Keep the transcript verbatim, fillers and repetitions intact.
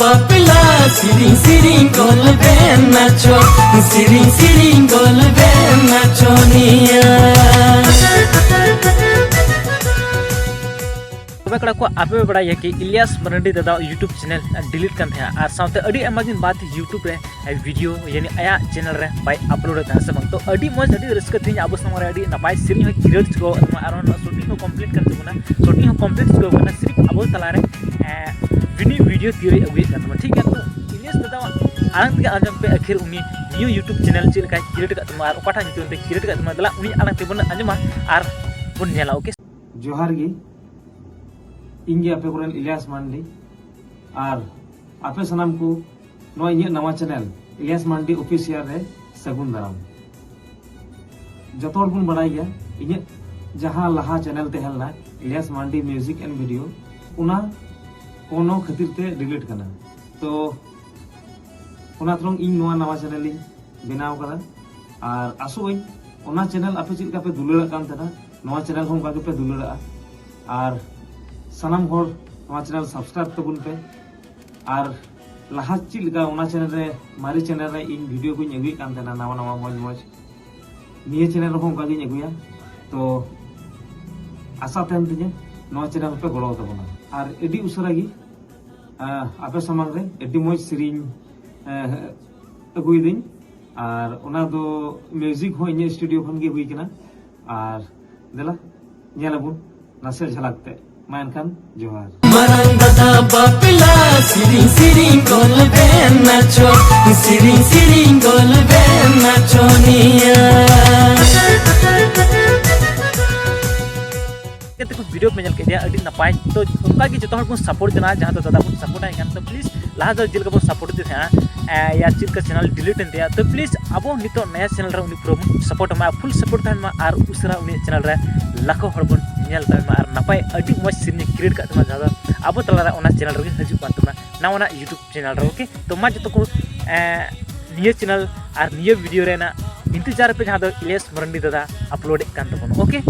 ᱵᱟᱯᱞᱟ ᱥᱤᱨᱤᱧ ᱥᱤᱨᱤᱧ ᱜᱚᱞ ᱵᱮᱱ ᱱᱟᱪᱚ, ᱥᱤᱨᱤᱧ ᱥᱤᱨᱤᱧ ᱜᱚᱞ ᱵᱮᱱ ᱱᱟᱪᱚᱱᱤᱭᱟ᱾ ᱛᱚᱵᱮ ᱠᱚᱲᱟ ᱠᱚ, ᱟᱯᱮ ᱯᱮ ᱵᱟᱲᱟᱭᱟ ᱠᱤ ᱤᱞᱤᱭᱟᱥ ᱢᱟᱨᱟᱱᱰᱤ ᱫᱟᱫᱟ YouTube ᱪᱮᱱᱮᱞ ᱰᱤᱞᱤᱴ ᱠᱟᱱ ᱛᱟᱦᱮᱸᱜᱼᱟ, ᱟᱨ ᱥᱟᱶᱛᱮ ᱟᱹᱰᱤ ᱟᱭᱢᱟ ᱫᱤᱱ ᱵᱟᱫ YouTube ᱨᱮ ᱵᱷᱤᱰᱤᱭᱳ ᱭᱟᱱᱤ ᱟᱭᱟᱜ ᱪᱮᱱᱮᱞ ᱨᱮ ᱵᱟᱭ ᱟᱯᱞᱳᱰ ᱮᱫ ᱛᱟᱦᱮᱸᱫ ᱥᱮ ᱵᱟᱝ? ᱛᱚ ᱟᱹᱰᱤ ᱢᱚᱡᱽ, ᱟᱹᱰᱤ ᱨᱟᱹᱥᱠᱟᱹ ᱛᱮᱦᱮᱧ ᱟᱵᱚ ᱥᱟᱢᱟᱝ ᱨᱮ ᱟᱹᱰᱤ ᱱᱟᱯᱟᱭ ᱥᱮᱨᱮᱧ ᱦᱚᱸᱭ ᱠᱨᱤᱭᱮᱴ ᱪᱩᱠᱟᱹᱣ ᱟᱠᱟᱫ ᱛᱟᱵᱚᱱᱟ, ᱟᱨ ᱚᱱᱟ ᱥᱩᱴᱤᱝ ᱦᱚᱸ ᱠᱚᱢᱯᱞᱤᱴ ᱠᱟᱱ ᱛᱟᱵᱚᱱᱟ, ᱥᱩᱴᱤᱝ ᱦᱚᱸ ᱠᱚᱢᱯᱞᱤᱴ ᱪᱩᱠᱟᱹᱣ ᱟᱠᱟᱱᱟ, ᱥᱤᱨᱤᱯ ᱟᱵᱚ ᱛᱟᱞᱟᱨᱮ ᱵᱤᱱᱤ ᱵᱷᱤᱰᱤᱭᱳ ᱛᱤᱭᱳᱨᱤ ᱟᱹᱜᱩᱭᱮᱫ ᱠᱟᱱ ᱛᱟᱵᱚᱱᱟ᱾ ᱴᱷᱤᱠ ᱜᱮᱭᱟ, ᱛᱚ ᱤᱞᱤᱭᱟᱥ ᱫᱟᱫᱟᱣᱟᱜ ᱟᱲᱟᱝ ᱛᱮᱜᱮ ᱟᱸᱡᱚᱢ ᱯᱮ, ᱟᱹᱠᱷᱤᱨ ᱩᱱᱤ ᱱᱤᱭᱩ YouTube ᱪᱮᱱᱮᱞ ᱪᱮᱫ ᱞᱮᱠᱟᱭ ᱠᱨᱤᱭᱮᱴ ᱟᱠᱟᱫ ᱛᱟᱵᱚᱱᱟ ᱟᱨ ᱚᱠᱟᱴᱟᱜ ᱧᱩᱛᱩᱢ ᱛᱮ ᱠᱨᱤᱭᱮᱴ ᱟᱠᱟᱫ ᱛᱟᱵᱚᱱᱟ, ᱫᱮᱞᱟ ᱩᱱᱤ ᱟᱲᱟᱝ ᱛᱮᱵᱚᱱ ᱟᱸᱡᱚᱢᱟ ᱟᱨ ᱵᱚᱱ ᱧᱮᱞᱟ᱾ ᱳᱠᱮ᱾ ᱡᱚᱦᱟᱨ ᱜᱮ, ᱤᱧ ᱜᱮ ᱟᱯᱮ ᱠᱚᱨᱮᱱ ᱤᱞᱤᱭᱟᱥ ᱢᱟᱱᱰᱤ, ᱟᱨ ᱟᱯᱮ ᱥᱟᱱᱟᱢ ᱠᱚ ᱱᱚᱣᱟ ᱤᱧᱟᱹᱜ ᱱᱟᱣᱟ ᱪᱮᱱᱮᱞ ᱤᱞᱤᱭᱟᱥ ᱢᱟᱱᱰᱤ ᱚᱯᱷᱤᱥᱤᱭᱟᱞ ᱨᱮ ᱥᱟᱹᱜᱩᱱ ᱫᱟᱨᱟᱢ᱾ ᱡᱚᱛᱚ ᱦᱚᱲ ᱵᱚᱱ ᱵᱟᱲᱟᱭ ᱜᱮᱭᱟ, ᱤᱧᱟᱹᱜ ᱡᱟᱦᱟᱸ ᱞᱟᱦᱟ ᱪᱮᱱᱮᱞ ᱛᱟᱦᱮᱸ ᱞᱮᱱᱟ, ᱤᱞᱤᱭᱟᱥ ᱢᱟᱱᱰᱤ ᱢᱤᱣᱡᱤᱠ ᱮᱱᱰ ᱵᱷᱤᱰᱤᱭᱳ, ᱚᱱᱟ ᱠᱳᱱᱳ ᱠᱷᱟᱹᱛᱤᱨ ᱛᱮ ᱰᱤᱞᱤᱴ ᱠᱟᱱᱟ᱾ ᱛᱚ ᱚᱱᱟ ᱛᱮᱲᱚᱝ ᱤᱧ ᱱᱚᱣᱟ ᱱᱟᱣᱟ ᱪᱮᱱᱮᱞ ᱤᱧ ᱵᱮᱱᱟᱣ ᱠᱟᱫᱟ, ᱟᱨ ᱟᱥᱚᱜ ᱟᱹᱧ ᱚᱱᱟ ᱪᱮᱱᱮᱞ ᱟᱯᱮ ᱪᱮᱫ ᱞᱮᱠᱟ ᱯᱮ ᱫᱩᱞᱟᱹᱲᱟᱜ ᱠᱟᱱ ᱛᱟᱦᱮᱱᱟ, ᱱᱚᱣᱟ ᱪᱮᱱᱮᱞ ᱦᱚᱸ ᱚᱱᱠᱟ ᱜᱮᱯᱮ ᱫᱩᱞᱟᱹᱲᱟᱜᱼᱟ᱾ ᱟᱨ ᱥᱟᱱᱟᱢ ᱦᱚᱲ ᱱᱚᱣᱟ ᱪᱮᱱᱮᱞ ᱥᱟᱵᱥᱠᱨᱟᱭᱤᱵ ᱛᱟᱵᱚᱱ ᱯᱮ᱾ ᱟᱨ ᱞᱟᱦᱟ ᱪᱮᱫ ᱞᱮᱠᱟ ᱚᱱᱟ ᱪᱮᱱᱮᱞ ᱨᱮ, ᱢᱟᱨᱮ ᱪᱮᱱᱮᱞ ᱨᱮ ᱤᱧ ᱵᱷᱤᱰᱤᱭᱳ ᱠᱚᱧ ᱟᱹᱜᱩᱭᱮᱫ ᱠᱟᱱ ᱛᱟᱦᱮᱱᱟ ᱱᱟᱣᱟ ᱱᱟᱣᱟ ᱢᱚᱡᱽ ᱢᱚᱡᱽ, ᱱᱤᱭᱟᱹ ᱪᱮᱱᱮᱞ ᱨᱮᱦᱚᱸ ᱚᱱᱠᱟ ᱜᱤᱧ ᱟᱹᱜᱩᱭᱟ᱾ ᱛᱚ ᱟᱥᱟ ᱛᱟᱦᱮᱱ ᱛᱤᱧᱟᱹ ᱱᱚᱣᱟ ᱪᱮᱱᱮᱞ ᱯᱮ ᱜᱚᱲᱚ ᱛᱟᱵᱚᱱᱟ, ᱟᱨ ᱟᱹᱰᱤ ᱩᱥᱟᱹᱨᱟ ᱜᱮ ᱟᱸ, ᱟᱯᱮ ᱥᱟᱢᱟᱝ ᱨᱮ ᱟᱹᱰᱤ ᱢᱚᱡᱽ ᱥᱮᱨᱮᱧ, ᱟᱸ, ᱟᱹᱜᱩᱭᱮᱫᱟᱹᱧ, ᱟᱨ ᱚᱱᱟ ᱫᱚ ᱢᱤᱣᱡᱤᱠ ᱦᱚᱸ ᱤᱧᱟᱹᱜ ᱥᱴᱩᱰᱤᱭᱳ ᱠᱷᱚᱱ ᱜᱮ ᱦᱩᱭ ᱠᱟᱱᱟ᱾ ᱟᱨ ᱫᱮᱞᱟ ᱧᱮᱞ ᱟᱵᱚᱱ ᱱᱟᱥᱮ ᱡᱷᱟᱞᱟᱠ ᱛᱮ᱾ ᱢᱟ ᱮᱱᱠᱷᱟᱱ ᱡᱚᱦᱟᱨ᱾ ᱢᱟᱨᱟᱝ ᱫᱟᱫᱟ ᱵᱟᱯᱞᱟ ᱥᱤᱨᱤᱧ ᱥᱤᱨᱤᱧ ᱜᱚᱞ ᱵᱮᱱ ᱱᱟᱪᱚ, ᱥᱤᱨᱤᱧ ᱥᱤᱨᱤᱧ ᱜᱚᱞ ᱵᱮᱱ ᱱᱟᱪᱚᱱᱤᱭᱟ᱾ ᱠᱟᱛᱮ ᱠᱚ ᱵᱷᱤᱰᱤᱭᱳ ᱯᱮ ᱧᱮᱞ ᱠᱮᱫᱮᱭᱟ, ᱟᱹᱰᱤ ᱱᱟᱯᱟᱭ᱾ ᱛᱚ ᱚᱱᱠᱟ ᱜᱮ ᱡᱚᱛᱚ ᱦᱚᱲ ᱵᱚᱱ ᱥᱟᱯᱳᱨᱴ ᱡᱚᱱᱟ, ᱡᱟᱦᱟᱸ ᱫᱚ ᱫᱟᱫᱟ ᱵᱚᱱ ᱥᱟᱯᱳᱨᱴ ᱟᱭ ᱠᱟᱱ᱾ ᱛᱚ ᱯᱞᱤᱡ, ᱞᱟᱦᱟ ᱫᱚ ᱪᱮᱫ ᱞᱮᱠᱟ ᱵᱚᱱ ᱥᱟᱯᱳᱨᱴ ᱮᱫ ᱛᱟᱦᱮᱸᱜᱼᱟ, ᱮ, ᱭᱟ ᱪᱮᱫ ᱞᱮᱠᱟ ᱪᱮᱱᱮᱞ ᱰᱤᱞᱤᱴ ᱮᱱ ᱛᱟᱭᱟ, ᱛᱚ ᱯᱞᱤᱡ ᱟᱵᱚ ᱱᱤᱛᱚᱜ ᱱᱟᱭᱟ ᱪᱮᱱᱮᱞ ᱨᱮ ᱩᱱᱤ ᱯᱩᱨᱟᱹ ᱵᱚᱱ ᱥᱟᱯᱳᱨᱴ ᱮᱢᱟ, ᱯᱷᱩᱞ ᱥᱟᱯᱳᱨᱴ ᱛᱟᱦᱮᱱ ᱢᱟ, ᱟᱨ ᱩᱥᱟᱹᱨᱟ ᱩᱱᱤᱭᱟᱜ ᱪᱮᱱᱮᱞ ᱨᱮ ᱞᱟᱠᱷᱚ ᱦᱚᱲ ᱵᱚᱱ ᱧᱮᱞ ᱛᱟᱭ ᱢᱟ, ᱟᱨ ᱱᱟᱯᱟᱭ ᱟᱹᱰᱤ ᱢᱚᱡᱽ ᱥᱮᱨᱮᱧ ᱮ ᱠᱨᱤᱭᱮᱴ ᱠᱟᱜ ᱛᱟᱵᱚᱱᱟ, ᱡᱟᱦᱟᱸ ᱫᱚ ᱟᱵᱚ ᱛᱟᱞᱟᱨᱮ ᱚᱱᱟ ᱪᱮᱱᱮᱞ ᱨᱮᱜᱮ ᱦᱤᱡᱩᱜ ᱠᱟᱱ ᱛᱟᱵᱚᱱᱟ ᱱᱟᱣᱟᱱᱟᱜ YouTube ᱪᱮᱱᱮᱞ ᱨᱮ᱾ ᱳᱠᱮ, ᱛᱚ ᱢᱟ ᱡᱚᱛᱚ ᱠᱚ, ᱮ, ᱱᱤᱭᱟᱹ ᱪᱮᱱᱮᱞ ᱟᱨ ᱱᱤᱭᱟᱹ ᱵᱷᱤᱰᱤᱭᱳ ᱨᱮᱱᱟᱜ ᱤᱱᱛᱮᱡᱟᱨ ᱯᱮ, ᱡᱟᱦᱟᱸ ᱫᱚ ᱤᱞᱤᱭᱟᱥ ᱢᱟᱨᱟᱱᱰᱤ ᱫᱟᱫᱟ ᱟᱯᱞᱳᱰ ᱮᱫ ᱠᱟᱱ ᱛᱟᱵᱚᱱᱟ᱾ ᱳᱠᱮ,